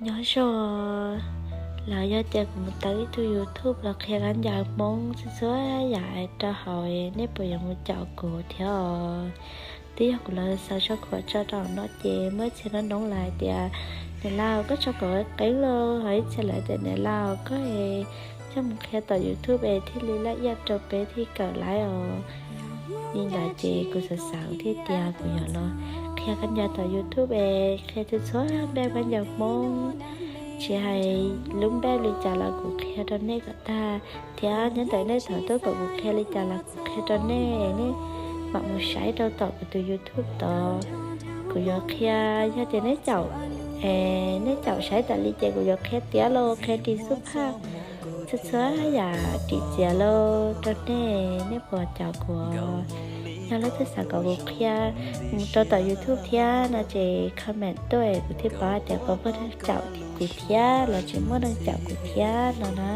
Nyob zoo, los yog tias kuv mus tawm ib tug YouTube los qhia kab ncaws Hmoob txhua txhua yam rau hauv, nej puas yuav mus caum kuv thiab os? Twb yog kuv los xav tso khuam tso rau no ces muaj ib txhia noob noob lawv tias, niam laus koj tso kom qeeb los, ho ib txhia lawv tias niam laus koj coj mus qhia tom YouTube es thiaj li laj iaj rau peb thiaj kawm laiv os. Li ntawd ces kuv xav xav thiaj tias kuv yuav los qhia kab ncaws tom YouTube es qhia txhua txhua npej kab ncaws Hmoob, tsis hais lub npej li cas los kuv qhia rau nej kom tag, thiab nyob ntawm nej thaum tuaj kom kuv qhia li cas los kuv qhia rau nej, nej mam mus saib rau tom kuv tus YouTube tod. Kuv yuav qhia, yog tias nej caum, nej caum saib tas li ces kuv yuav qhia tiav los qhia ris xub phaj, txhua txhua yam ris txiav los rau nej, nej puas caum kuv? Yog leej twg xav kom kuv qhia mus rau tom YouTube thiab no ces comment tuaj kuv thiaj paub tias puas muaj neeg caum kuv thiab los tsis muaj neeg caum kuv thiab no na.